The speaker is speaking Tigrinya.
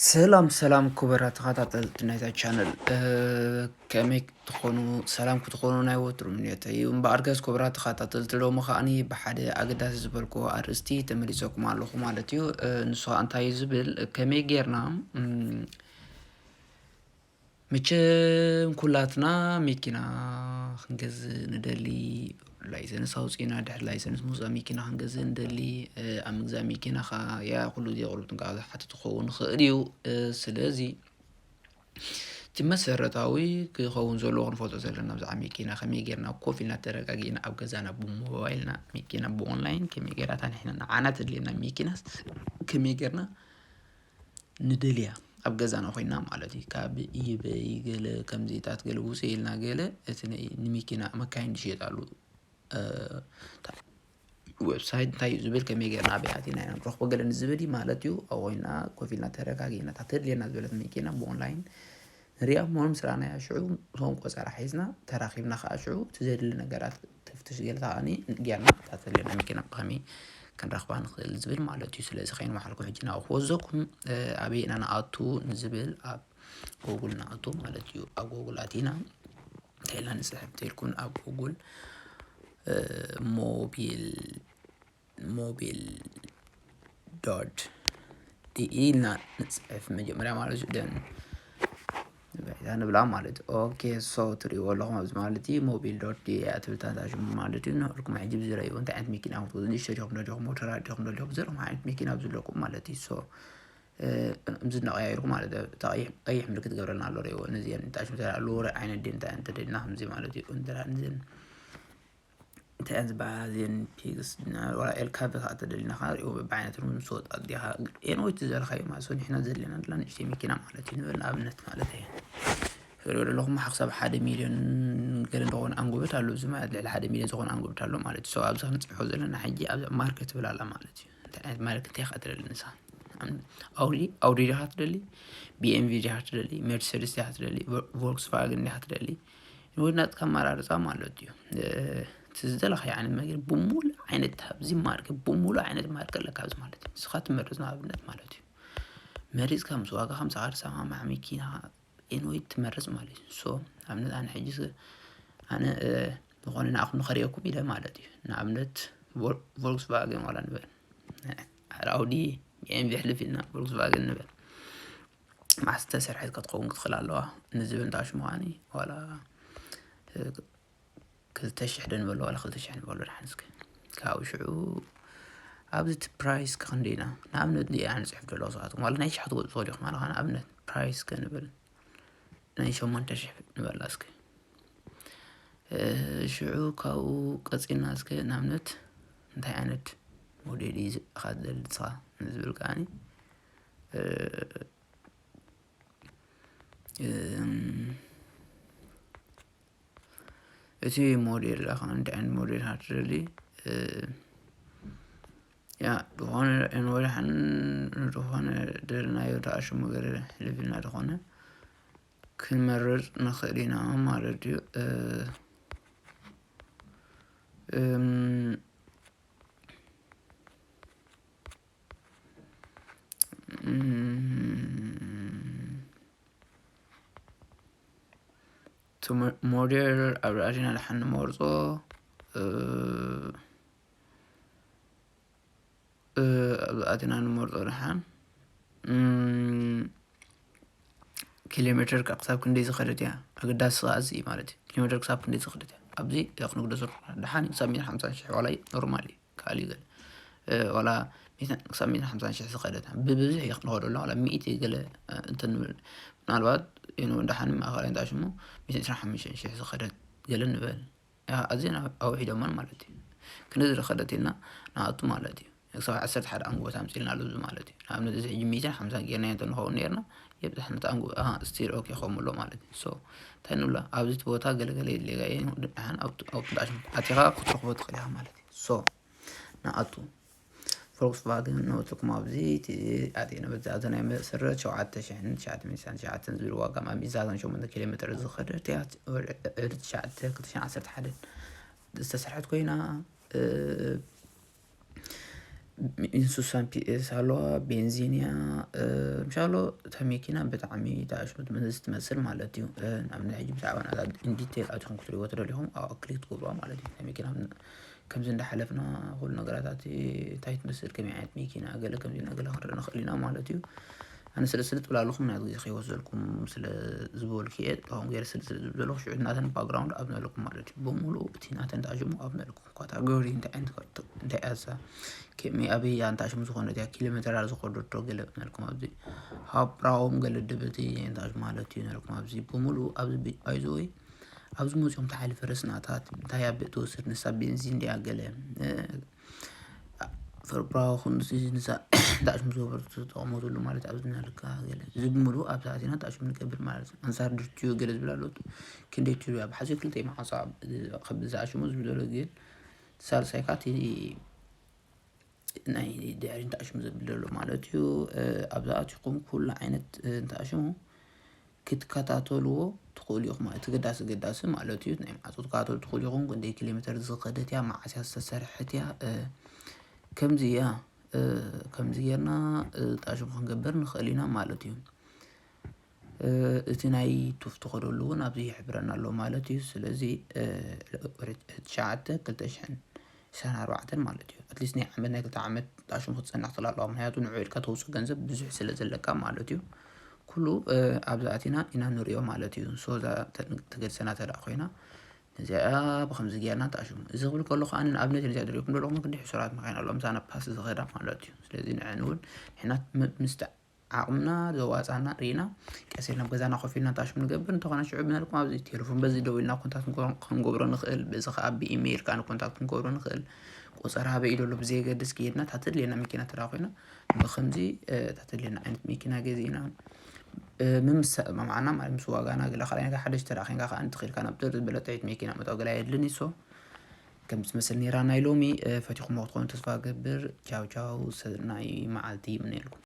ሰላም ሰላም ክቡራት ተኸታተልቲ ናይታ ቻነል፣ እ፣ ከመይ ትኾኑ? ሰላም ክትኾኑ ናይ ወትሩ ምንዮተይ እዩ። እምበኣር ከስ ክቡራት ተኸታተልቲ፣ ሎሚ ከዓኒ ብሓደ ኣገዳሲ ዝበልኩ ኣርእስቲ ተመሊሰኩም ኣለኹ ማለት እዩ። እ፣ ንሱ ከዓ እንታይ እዩ ዝብል፣ ከመይ ጌርና፣ እም፣ መቸም ኩላትና መኪና ክንገዝእ ንደሊ፣ ላይሰንስ ኣውፂእና፣ ድሕሪ ላይሰንስ ምውፃእ መኪና ክንገዝእ ንደሊ። እ፣ ኣብ ምግዛእ መኪና ከዓ ያ ኩሉ ግዜ ቆልዑትን ከዓ ዝሓትት ክኸውን ይኽእል እዩ። እ፣ ስለዚ እቲ መሰረታዊ ክኸውን ዘለዎ ክንፈልጦ ዘለና ብዛዕባ መኪና፣ ከመይ ጌርና ኮፍ ኢልና ተረጋጊእና ኣብ ገዛና ብሞባይልና መኪና ብኦንላይን ከመይ ጌራታ ንሕና ንዓና ተድልየና መኪናስ ከመይ ጌርና ንደልያ ኣብ ገዛና ኮይና ማለት እዩ። ካብ ኢበይ ገለ ከምዚታት ገለ ውፅእ ኢልና ገለ እቲ ናይ ንመኪና መካይን ዝሸጣሉ፣ እ፣ ታ-፣ ዌብሳይት እንታይ እዩ ዝብል፣ ከመይ ጌርና ኣበይ ኣቲና ኢና ንረኽቦ ገለ ንዝብል እዩ ማለት እዩ። ኣብ ኮይና ኮፍ ኢልና ተረጋጊእና እታ ተድልየና ዝበለት መኪና ብኦንላይን ንሪኣ እሞ ምስ ረኣናያ ሽዑ እቶም ቆፀራ ሒዝና ተራኺብና ከዓ ሽዑ እቲ ዘድሊ ነገራት ተፍትሽ ገለ ተቃኒ ጌርና እታ ተድልየና መኪና ብኸመይ ክንረኽባ ንኽእል ዝብል ማለት እዩ። ስለዚ ከይንመሓልኩም ሕጂ ናብኡ ክወዘኩም፣ እ፣ ኣበይ ኢና ንኣቱ ንዝብል ኣብ ጎጉል ንኣቱ ማለት እዩ። ኣብ ጎጉል ኣቲና እንታይ ኢልና ንፅሕፍ ተልኩን ኣብ ጎጉል፣ እ፣ ሞቢል፣ ሞቢል ዶት ዲኢ ኢልና ንፅሕፍ መጀመርያ ማለት እዩ። ደን ንብዕታ ንብላ ማለት እዩ። ኦኬ፣ ሶ ትሪእዎ ኣለኹም ኣብዚ ማለት እዩ። ሞቢል ዶት ዲኢ እያ ትብል እታ ሽሙ ማለት እዩ። ንኽልኩም ሕጂ ብዝረእይዎ እንታይ ዓይነት መኪና ክትገዝኡ፣ ንእሽቶ ዲኹም ዶ ዲኹም፣ ሞተር ዲኹም ዶ ዲኹም፣ ዘለኹም ዓይነት መኪና ኣብዚ ኣለኩም ማለት እዩ። ሶ፣ እ፣ እዚ እናቐያየርኩ ማለት እዩ። እታ ቀይሕ፣ ቀይሕ ምልክት ገብረልና ኣሎ፣ ሪእዎ። ነዚአን እንታይ ሽሙ ተላ፣ ሎሪ ዓይነት ድዩ እንታይ እንተደሊና ከምዚ ማለት እዩ። እንተ ነዚአን እንታይ እየን ዝበሃላ እዚአን ፒግስ፣ ዋላ ኤልካቨ ከዓ ተደሊና ከዓ ሪእዎ፣ በብዓይነቱ ምስ ወጣ ዲኻ። ኤንወይ እቲ ዝደለኻዮ ማለት ሰው ንሕና ዘድልየና ደላ ንእሽተይ መኪና ማለት እዩ። ንበል ንኣብነት ማለት እዩ። ትሪኦ ዘለኹም ሓክሳብ ሓደ ሚልዮን ገለ እንደኾነ ኣንጉበት ኣሎ። እዚ ማለት ልዕሊ ሓደ ሚልዮን ዝኾነ ኣንጉበት ኣሎ ማለት እዩ። ሰው ኣብዚ ክንፅሕፎ ዘለና ሕጂ ኣብዚ ማርክ ትብል ኣላ ማለት እዩ። እንታይ ዓይነት ማርክ እንታይ ኢኻ ትደሊ ንሳ? ኣም-፣ ኣውዲ፣ ኣውዲ ዲኻ ትደሊ? ቢ ኤም ቪ ዲኻ ትደሊ? ሜርሴደስ ዲኻ ትደሊ? ቮ-፣ ቮልክስቫገን ዲኻ ትደሊ? ንወድናትካ ኣመራርፃ ማለት እዩ። እ፣ እቲ ዝደለኻዮ ዓይነት መኪና ብሙሉእ ዓይነት ኣብዚ ማርክ፣ ብሙሉእ ዓይነት ማርክ ኣለካ ኣብዚ ማለት እዩ። ንስኻ ትመርፅ ንኣብነት ማለት እዩ። መሪፅካ ምስ ዋጋ ከምዚ ጋር ሰማማዕ መኪና ኤንወይ ትመርፅ ማለት እዩ። ሶ፣ ኣብነት ኣነ ሕጂ ስ-፣ ኣነ፣ እ፣ ዝኾነ ንኣኹም ንኸርእየኩም ኢለ ማለት እዩ። ንኣብነት ቮል-፣ ቮልክስቫገን ዋላ ንበል። ኣረ ኣውዲ፣ ቢ ኤም ቪ ሕልፍ ኢልና ቮልክስቫገን ንበል። ማዕስ ተሰርሐት ክትኸውን ክትኽእል ኣለዋ። ንዝብል እንታይ ሽሙ ከዓኒ ዋላ፣ እ፣ ክልተ ሽሕ ዶ ንበሎ ዋላ ክልተ ሽሕ ንበሎ ደሓን እስከ። ካብኡ ሽዑ ኣብዚ እቲ ፕራይስ ከ ክንደይ ኢና? ንኣብነት ንኣ ንፅሕፍ ዘለኹ ሰዓትኩም ዋላ ናይ ሽሕ ክትገዝኡ ትኽእሉ ኢኹም። ዋላ ንኣብነት ፕራይስ ከ ንበል ናይ ሸሞንተ ሽሕ ንበላ እስከ። እ፣ ሽዑ ካብኡ ቀፂልና እስከ ንኣብነት እንታይ ዓይነት ሞዴል እዩ ዝ-፣ ኢኻ ትደሊ ንስኻ ንዝብል ከዓኒ፣ እ፣ እም፣ እቲ ሞዴል ዳኻ እንታይ ዓይነት ሞዴል ሃትደሊ፣ እ፣ ያ፣ ዝኾነ ንወድሓን ዝኾነ ደለናዮ ደኣ ሽሙ ገለ ሕልፍ ኢልና ዝኾነ ክንመርጽ ንኽእል ኢና ማለት እዩ። እ፣ እም፣ እም፣ እቲ ሞ-፣ ሞዴል ኣብ ኣዲና ደሓን ንመርጾ፣ እ፣ እ፣ ኣብ ኣዲና ንመርጾ ደሓን። እም፣ ኪሎ ሜትር ከ ክሳብ ክንደይ ዝኸደት እያ? ኣገዳሲ ከኣ እዚ እዩ ማለት እዩ። ኪሎ ሜትር ክሳብ ክንደይ ዝኸደት እያ? ኣብዚ ክንግደሶ ደሓን እዩ። ክሳብ ሚእትን ሓምሳን ሽሕ ዋላ እዩ፣ ኖርማል እዩ። ካልእ ገለ፣ እ፣ ዋላ ሚእትን፣ ክሳብ ሚእትን ሓምሳን ሽሕ ዝኸደት፣ ብብዝሒ እዩ ክንኸደሉ፣ ዋላ ሚእቲ ገለ፣ እ፣ እንትን ንብል። ምናልባት፣ ዩ ኖ፣ ደሓን ማእኸላይ እንታይ ሽሙ፣ ሚእትን ዕስራን ሓሙሽተን ሽሕ ዝኸደት ገለ ንበል። ያ፣ ኣዝየን ኣው-፣ ኣውሒዶመን ማለት እዩ። ክንዲ ዝኸደት ኢልና ንኣቱ ማለት እዩ። ክሳብ ዓሰርተ ሓደ ኣንጎት ኣምፂልና ኣሎ እዚ ማለት እዩ። ንኣብነት፣ እዚ ሕጂ ሚእትን ሓምሳን ጌርናዮ እንተንኸውን ነርና፣ የብዝሕ ነቲ ኣንጎ-፣ ኣሃ፣ ስቲል ኦኬ ክኸውን ኣሎ ማለት እዩ። ሶ፣ እንታይ ንብሎ፣ ኣብዚ እቲ ቦታ ገለገለ የድልየካ እዩ፣ ደሓን ኣብቲ፣ ኣብቲ ዳሽቦርድ ኣቲኻ ክትረኽቦ ትኽእል ኢኻ ማለት እዩ። ሶ፣ ንኣቱ ፎልክስቫገን ንወትኩም ኣብዚ እቲ ኣዴነ በዚ ኣብቲ ናይ መሰረት ሸውዓተ ሽሕን ትሽዓተ ሚእትን ትሽዓተ ሚእትን ዝብል ዋጋ ኣብ ሚእቲ ሰላሳን ሸሞንተን ኪሎ ሜትር ዝኸደት እያ። ዕለት ትሽዓተ ክልተ ሽሕን ዓሰርተ ሓደን ዝተሰርሐት ኮይና፣ እ፣ ሱሳን ፒኤስ ኣለዋ፣ ቤንዚን እያ። ምሻሎ እታ መኪና ብጣዕሚ ተኣሽሙ ትመስል ማለት እዩ። ናብ ናይ ሕጂ ብዛዕባ ናታ ኢንዲቴል ኣትኹም ክትሪእዎ ተደሊኹም ኣብ ክሊክ ትገብሩዋ ማለት እዩ። ናይ መኪና ከምዚ እንዳሓለፍና ኩሉ ነገራታት እንታይ ትመስል፣ ከመይ ዓይነት መኪና፣ ገለ ከምዚ ገለ ክንርኢ ንኽእል ኢና ማለት እዩ። ኣነ ስለ ስለ ጥብላለኹም ናት ግዜ ከይወሰድኩም ስለ ዝበልኩ እየ። ጣሁም ገይረ ስለ ስለ ዝብለኹ ሽዑ ናተን ባክግራውንድ ኣብ ዘለኩም ማለት እዩ። ብምሉእ እቲ ናተን ተኣሽሙ ኣብ ዘለኩም ካታጎሪ እንታይ ዓይነት እንታይ ኣሳ ከመይ ኣበይ ኣንታሽሙ ዝኾነ እያ ኪሎ ሜትር ዝኸደቶ ገለ ነልኩም ኣብዚ ሃብራዎም ገለ ድብቲ እንታይ ማለት እዩ ነልኩም ኣብዚ ብምሉእ ኣብዚ ባይዘወይ ኣብዚ መፅኦም ተሓልፈ ረስናታት እንታይ ኣብ ትወስድ ንሳ ቤንዚን እንዲያ ገለ ፈርብራኹን ንሳ እንታይ ሽም ዝገበሩ ተጠቐመትሉ ማለት ኣብዚ ናልካ ገለ እዚ ብምሉእ ኣብ ሰዓት ኢና እንታይ ሽም ንገብር ማለት እዩ። ኣንሳር ድርትዩ ገለ ዝብል ኣሎ። ክንደይ ትዩ ኣብ ሓዚ ክልተ መዓሳ ከብዛ ሽሙ ዝብል ዘሎ ግን ሳልሳይ ካቲ ናይ ድሕሪ እንታይ ሽም ዘብል ዘሎ ማለት እዩ። ኣብዛ ኣቲኹም ኩሉ ዓይነት እንታይ ሽሙ ክትከታተልዎ ትኽእሉ ኢኹም ማለት ተገዳሲ ገዳሲ ማለት እዩ። ናይ ማዕፆ ትከታተሉ ትኽእሉ ኢኹም። ክንደይ ኪሎ ሜትር ዝኸደት እያ፣ መዓስ እያ ዝተሰርሐት እያ፣ ከምዚ እያ፣ ከምዚ ጌርና እንታይ ሽሙ ክንገብር ንኽእል ኢና ማለት እዩ። እቲ ናይ ቱፍ ትኸደሉ እውን ኣብዚ ይሕብረና ኣሎ ማለት እዩ። ስለዚ ትሽዓተ ክልተ ሽሕን ዕስራን ኣርባዕተን ማለት እዩ። ኣትሊስት ናይ ዓመት ናይ ክልተ ዓመት ጣሽሙ ክትፀንሕ ትኽእል ኣለዋ። ምክንያቱ ንዑ ኢልካ ተውፅኦ ገንዘብ ብዙሕ ስለ ዘለካ ማለት እዩ። ኩሉ ኣብዚ ኣቲና ኢና ንሪኦ ማለት እዩ። ሶ እዛ ተገድሰና ተዳ ኮይና ነዚኣ ብከምዚ ጌርና ጣሽሙ እዚ ክብል ከለኹ ኣነ ንኣብነት ነዚኣ ድሪኩም ዘለኹም ክንዲ ሕሱራት መካይን ኣለዋ ምሳና ፓስ ዝኸዳ ማለት እዩ። ስለዚ ንዐን እውን ንሕና ምስተ ዓቕምና ዘዋፃና ርኢና ቀስ ኢልና ኣብ ገዛና ኮፍ ኢልና ታሽሙ ንገብር እንተኾነ ሽዑ ብናልኩም ኣብዚ ቴሌፎን በዚ ደው ኢልና ኮንታክት ክንገብሮ ንኽእል። በዚ ከዓ ብኢሜይል ከዓ ንኮንታክት ክንገብሮ ንኽእል። ቁፅር ኣበይ እዩ ዘሎ ብዘየገድስ ከይድና ታተድልየና መኪና ተዳ ኮይና ብከምዚ ታተድልየና ዓይነት መኪና ገዚእና ምምሰማማዕና ማለት ምስ ዋጋና ገለ ካልኣይ ነገር ሓደሽ ተዳ ኮይንካ ከዓ እንትኽእልካ ናብ ጥር ዝበለ ጥዒት መኪና መጠው ገለ የድልን ይሶ ከም ዝመስል ነይራ ናይ ሎሚ ፈቲኹሞ ክትኾኑ ተስፋ ገብር። ቻው ቻው ሰናይ መዓልቲ ይምነየልኩም።